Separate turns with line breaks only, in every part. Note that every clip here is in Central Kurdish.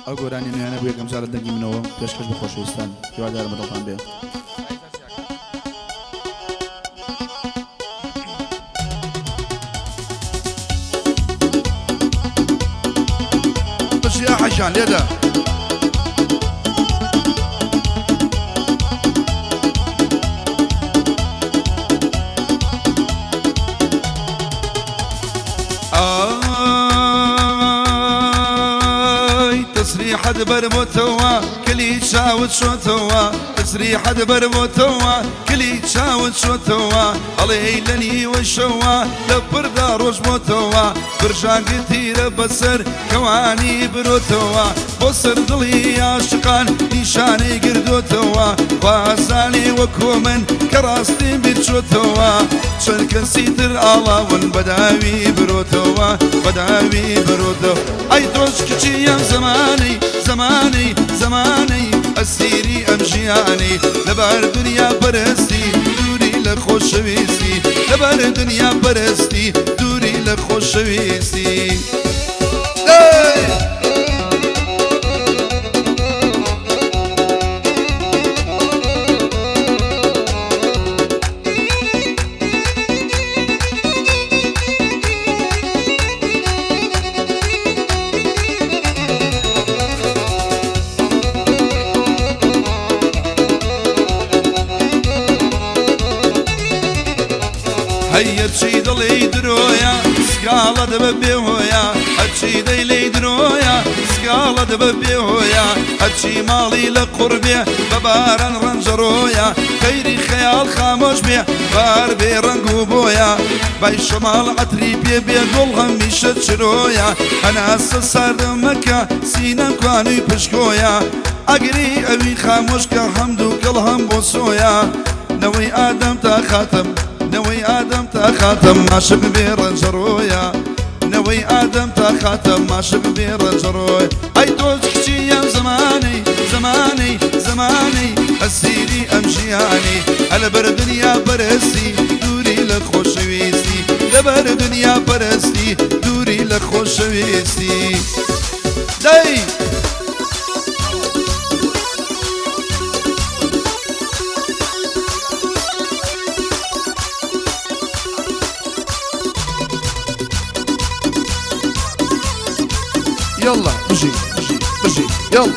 ئەو گۆرانیە نوێیانە بۆ یەکەم جار لە دەنگی منەوە پێشکەش بە خۆشەویستان هیوادارم بەدڵتان بێ.
بژی ئاحەگیان لێدە. ئای تەسریحەت بەربۆتەوە کلی چاوت شۆتەوە تەسریحەت بەربۆتەوە کلی چاوت شۆتەوە ئەڵێی لە نیوەی شەوە لە پردا ڕۆژ بۆتەوە برژانگی تیرە بەسەر کەوانی برۆتەوە بۆ سەر دڵی عاشقان نیشانەی گردۆتەوە خوازانی وەکۆ من کە ڕاستیم بیرچۆتەوە چەند کەسی تر ئاڵاون بەداوی برۆتەوە بەداوی برۆتەوە ئەی تۆش کچی ئەم زەمانەی زەمانەی زەمانەی ئەسیری ئەم ژیانەی لەبار دنیا پەرستی دووری لە خۆشەویستی لەبار دنیا پەرستی دووری لە خۆشەویستی. هەی هەرچی دڵی درۆیە سکاڵە دەبە بێهۆیە هەرچی دەی لێی درۆیە سکاڵە دەبە بێهۆیە هەرچی ماڵی لە قوڕ بێ بە باران ڕەنجەڕۆیە خەیری خەیاڵ خامۆش بێ بار بێ ڕەنگ و بۆیە بای شەماڵ عەتری پێ بێ گوڵ هەمیشە چرۆیە هەناسە ساردم مەکە سینەم کوانووی پشکۆیە ئەگری ئەوی خامۆش کە هەم دووکەڵ هەم بۆ سۆیە نەوەی ئادەم تا خاتم نەوەی ئادەم تا خاتم عاشق بێ ڕەنجەڕۆیە نەوەی ئادەم تا خاتم عاشق بێ ڕەنجەڕۆی ئەی تۆ کچی ئەم زەمانەی زەمانەی زەمانەی ئەسیری ئەم ژیانی ئەلەبەر دنیا پەرستی دووری لە خۆشەویستی لەبەر دنیا پەرستی دووری لە خۆشەویستی دەی.
يلا بژی بژی بژی يلا.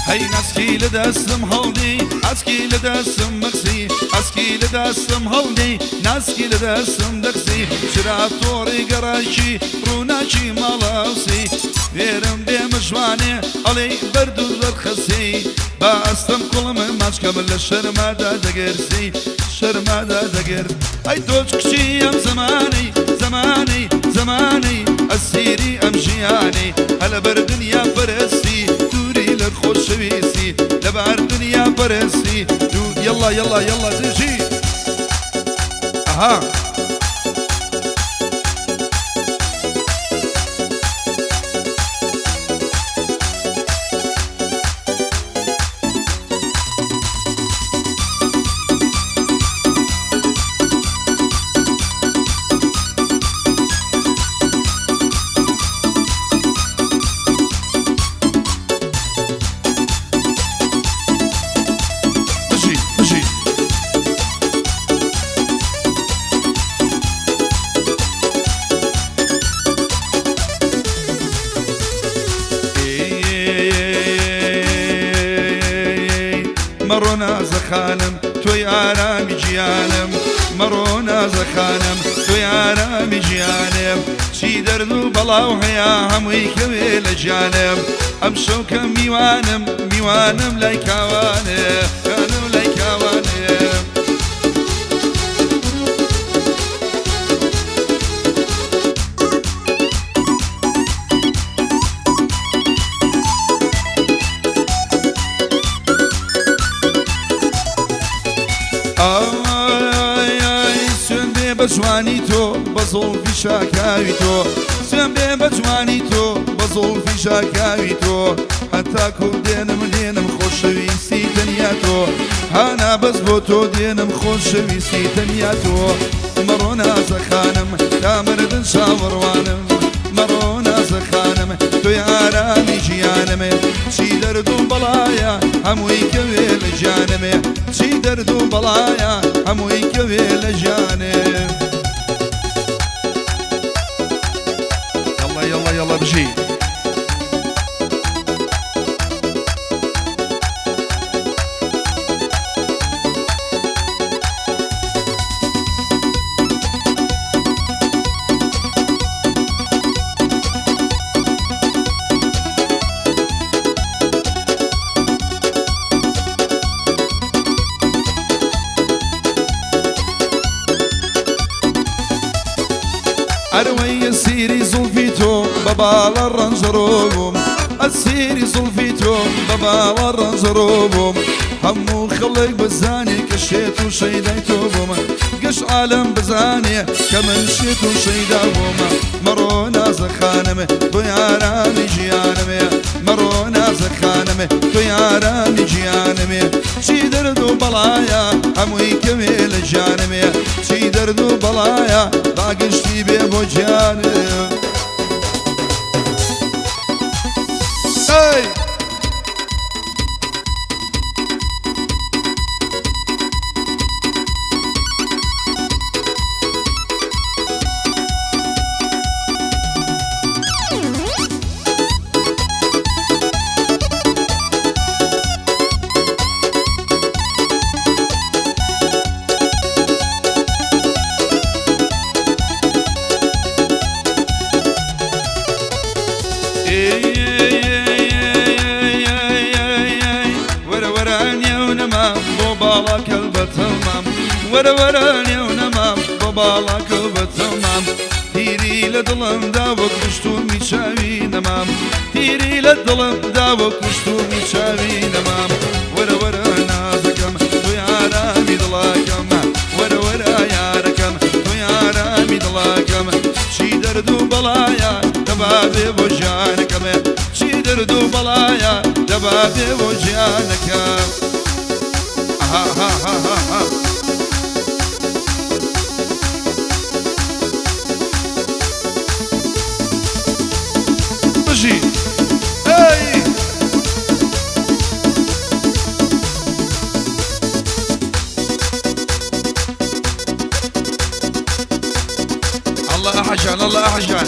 هەی ناسکی لە دەستم هەڵدی ئاسکی لە دەستم مەخسی ئاسکی لە دەستم هەڵدی ناسکی لە دەستم دەخسی چرا تۆڕی گەڕاکی ڕووناکی ماڵاوسی وێرم بێ مژوانێ ئەڵێی بەرد و دەرخەسی با ئەستم کوڵم ماچکەم لە شەرمادا دەگرسی شەرمادا دەگر ئەی تۆچ کچی ئەم زەمانەی زەمانەی زەمانەی ئەسیری ئەم ژیانەی هەلەبەر دنیا پەرستی دووری لە خۆشەویستی لەبار دنیا پەرستی دوو یەڵا یەڵا یەڵا زیژی ئەها.
بژی بژی.
مەڕۆ نازە خانم تۆی ئارامی گیانم مەڕۆ نازە خانم تۆی ئارامی گیانم چی دەرد و بەڵاو هەیە هەمووی کەوێ لە گیانم ئەم شەوکە میوانم میوانم لای کاوانێ خانم لای کاوانێ. ئای ئای سوێن بێ بە جوانی تۆ بە زوڵفی شاکاوی تۆ سوێن بێ بە جوانی تۆ بە زوڵفی شاکاوی تۆ هەتاکو دێنم دێنم خۆشەویستی تەنیا تۆ. هانا بەس بۆ تۆ دێنم خۆشەویستی تەنیا تۆ. مەڕۆ نازە خانم تا مردن چاوەڕوانم، مەڕۆ نازە خانم تۆی ئارامی ژیانمێ. چی دەرد و بەڵایە هەمووی کەوێ لە ژیانمێ، چی دەرد و بەڵایە هەمووی کەوێ لە ژیانێ. یاڵڵا یاڵڵا یاڵڵا بژی. ئەروەی سیری زوڵفی تۆ بە باڵە ڕەنجەڕۆ بووم، ئەسیری زوڵفی تۆ بە باڵە ڕەنجەڕۆ بووم. هەموو خەڵک بزانێ کە شێت و شەیدای تۆ بووم، گشت عالەم بزانێ کە من شێت و شەیدا بووم. مەڕۆ نازە خانم تۆ یارامی ژیانمێ، مەڕۆ نازە خانم تۆ یارامی ژیانمێ. چی دەرد و بەڵایە هەمووی کەوێ لە ژیانمێ، چی دەرد و بەڵایە با گشتی بێ بۆ گیانم. ئەی وەرە وەرە نێو نەمام بۆ باڵا کەلبەتەمام، وەرە وەرە نێو نەمام بۆ باڵا کەلبەتەمام. تیری لە دڵمدا بۆ کوشتومی چاوی نەمام، تیری لە دڵمدا بۆ کوشتومی چاوی نەمام. وەرە وەرە نازەکەم تۆ یارامی دڵەکەم، وەرە وەرە یارەکەم تۆ یارامی دڵەکەم. چی دەرد و بەڵایە دەبا بێ بۆ ژیانەکەم، چی دەرد و بەڵایە دەبا بێ بۆ ژیانەکەم. ها ها ها ها ها. بژی ئەی. الله أحجان الله أحجان.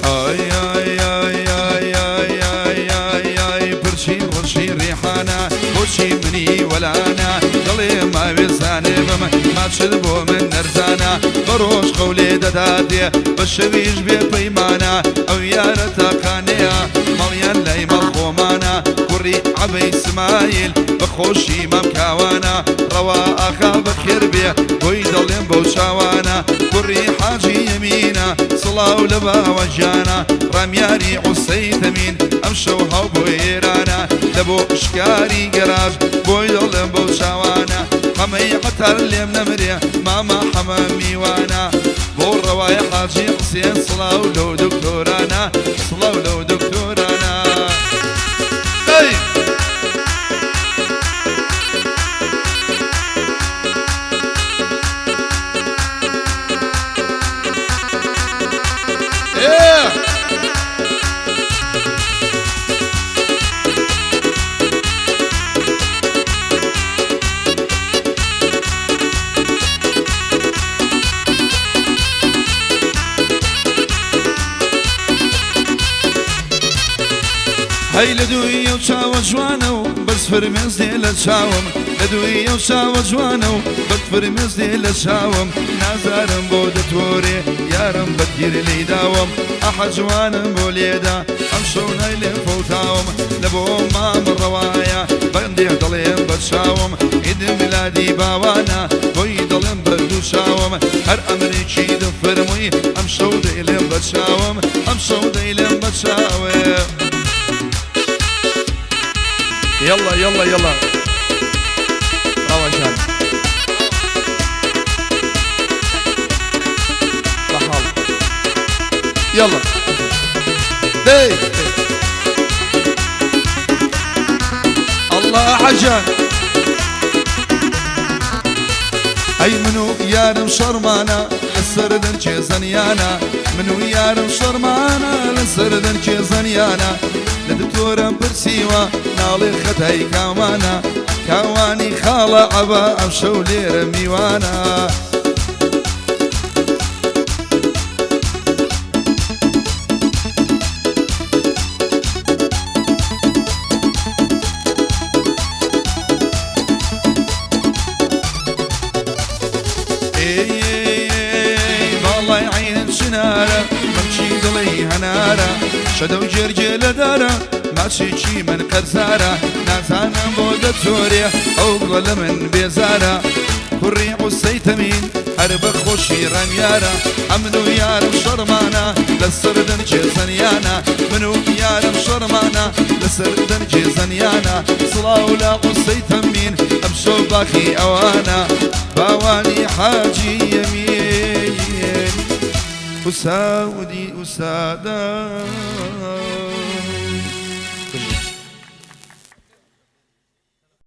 ئای ئای ئای ئای ئای ئای ئای ئای پرچی ڕەشی ڕیحانە بۆچی منی وەلانە، دڵێ ماوێ زانێ بم ماچت بۆ من نەرزانە. بە ڕۆژ خەولێ دەداتێ بە شەویش بێ پەیمانە، ئەو یارە تاقانەیە ماڵیان لای ماڵ خۆمانە. کوڕی عەبەی سمایل بە خۆشی مام کاوانە، ڕەوا ئاخا بەخێر بێ بۆی دەڵێم بەو چاوانە. کوڕی حاجی یەمینە سڵاو لە باوە گیانە، ڕامیاری عوسەی تەمین ئەم شەو هاو بۆ ئێرانە. لە بۆ شکاری گەراج بۆی دەڵێم بەو چاوانە. حەمەی عەتار لێم نەمرێ مامە حەمە میوانە، بۆ ڕەوای حاجی حوسێن سڵاو لەو دکتۆرانە، سڵاو لەو دکتۆرانە. ئەی ئێ هەی لە دووی ئەو چاوە جوانە و بەس فرمێس دێ لە چاوم، لە دووی ئەو چاوە جوانە و بەس فرمێس دێ لە چاوم. نازارم بۆ دەتۆرێ یارم بە تیر لێی داوم، ئەحە جوانم بۆ لێدا ئەم شەو نای لێم فەوتاوم. لە بۆ مام ڕەوایە بەندێ دەڵێم بە چاوم، عید میلادی باوانە بۆی دەڵێم بە دوو چاوم. هەر ئەمرێکی دەفەرمووی ئەم شەو دەیلێم بە چاوم، ئەم شەو دەیلێم بە چاوێ. يلا يلا.
ڕاوە ژان بەحاڵ.
يلا دي. الله حجان. ئەی من و یارم شەرمانە لەسەر دەنکێ زەنیانە، من و یارم شەرمانە لەسەر دەنکێ زەنیانە. لە دکتۆرم پرسیوە ناڵێ خەتای کاوانە، کاوانی خاڵە عەبە ئەم شەو لێرە میوانە. باڵای عینم چنارە، مەمچی دڵی هەنارە، شەدە و جێرجێ لە دارە، ماچێکی من قەرزارە. نازانم بۆ دەچۆرێ ئەو گوڵە لە من بێزارە، کوڕی عوسەی تەمین هەر بە خۆشی ڕەمیارە. ئەمن و یارم شەڕمانە لەسەر دەنکێ زەنیانە، من و یارم شەڕمانە لەسەر دەنکێ زەنیانە. سڵاو لە عوسەی تەمین ئەمشەو باخی ئەوانە، باوانی حاجی یەمین ئوساودی ئوسادان.